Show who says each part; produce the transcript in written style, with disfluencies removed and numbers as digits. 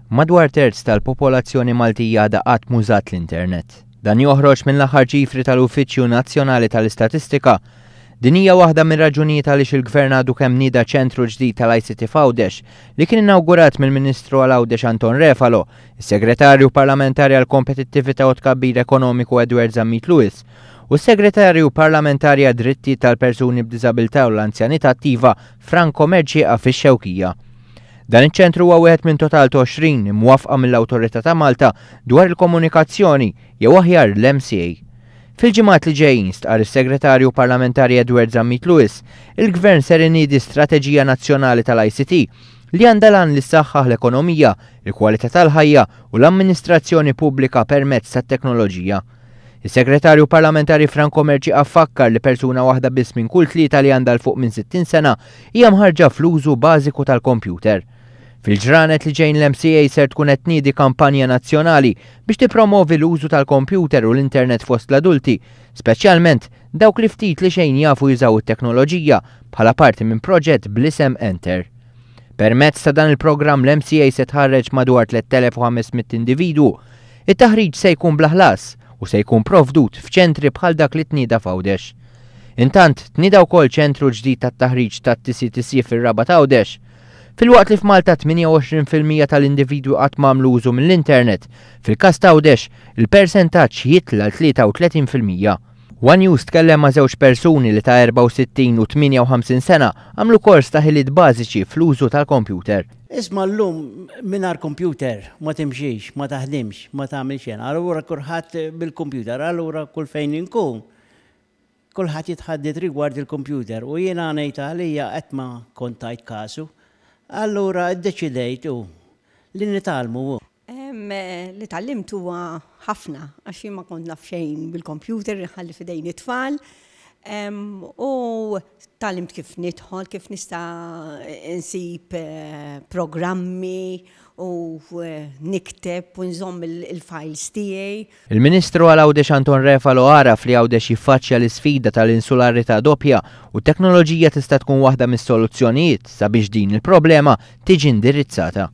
Speaker 1: Madwar terz tal-popolazzjoni Maltija għadha qatt m'użat l-internet. Dan joħroġ mill-aħħar ċifri tal-Uffiċċju Nazzjonali tal-Istatistika. Din hija waħda mir-raġunijiet għaliex il-Gvern għadu kemm nieda ċentru ġdid tal-ICT f'Għawdex li kien inawgurat mill-Ministru għal Għawdex Anton Refalo, is-Segretarju Parlamentari għall-Kompetittività u Tkabbir Ekonomiku Edward Zammit Lewis u s-Segretarju Parlamentari għad-Drittijiet tal-Persuni b'Diżabilità u l-Anzjanità Attiva Franco Mercieca fix-Xewkija. Dan iċ-ċentru huwa wieħed minn total ta' 20 imwaffqa mill-Awtorità ta' Malta dwar il-Komunikazzjoni, jew aħjar l-MCA. Fil-ġimgħat li ġejjin, stqarr is-Segretarju Parlamentari Edward Zammit Lewis, il-Gvern ser iniedi strateġija nazzjonali tal-ICT li għandha l-għan li ssaħħaħ l-ekonomija, il-kwalità tal-ħajja u l-amministrazzjoni pubblika permezz tat-teknoloġija. Is-Segretarju Parlamentari Franco Mercieca fakkar li persuna waħda biss minn kull tlieta li għandha 'l fuq minn 60 sena hija mħarrġa fl-użu bażiku tal-kompjuter. Fil-ġranet li ġejjin l-MCA ser tkun qed tniedi kampanja nazzjonali biex tippromovi l-użu tal-kompjuter u l-internet fost l-adulti, speċjalment dawk li ftit li xejn jafu jużaw it-teknoloġija bħala parti minn proġett bl-isem Enter. Permezz ta' dan il-programm l-MCA se tħarreġ madwar 3,500 individwu. It-taħriġ se jkun bla ħlas u se jkun provdut f'ċentri bħal dak li tnieda f'Għawdex. Intant, tnieda wkoll ċentru ġdid tat-taħriġ tat-TCTC fir-Rabat Għawdex. Filwaqt li f'Malta 28% tal-individwi qatt m'għamlu użu mill-internet, fil-każ t'Għawdex, il-persentaġġ jitla' l 33%. One News tkellem ma' żewġ persuni li ta' 64 u 58 sena għamlu kors ta' ħiliet bażiċi fl-użu tal-kompjuter.
Speaker 2: Isma' llum mingħajr kompjuter ma timxix, ma taħdimx, ma tagħmel xejn. Allura kulħadd bil-kompjuter, allura kull fejn inkun kulħadd jitħadded rigward il-kompjuter u jiena ngħid għalija qatt ma kont tajt kasu. Allura ddeċidejt u li nitgħallmu.
Speaker 3: Li tgħallimt huwa ħafna għax jien ma kont naf xejn bil-kompjuter, inħalli f'idejn it-tfal. U tgħallimt kif nidħol, kif nista' nsib programmi u nikteb u nżomm il-files tiegħi.
Speaker 1: Il-Ministru għal Għawdex Anton Refalo għaraf li Għawdex jiffaċċja l-isfida tal-insularità doppja u t-teknoloġija tista' tkun waħda mis-soluzzjonijiet sabiex din il-problema tiġi indirizzata.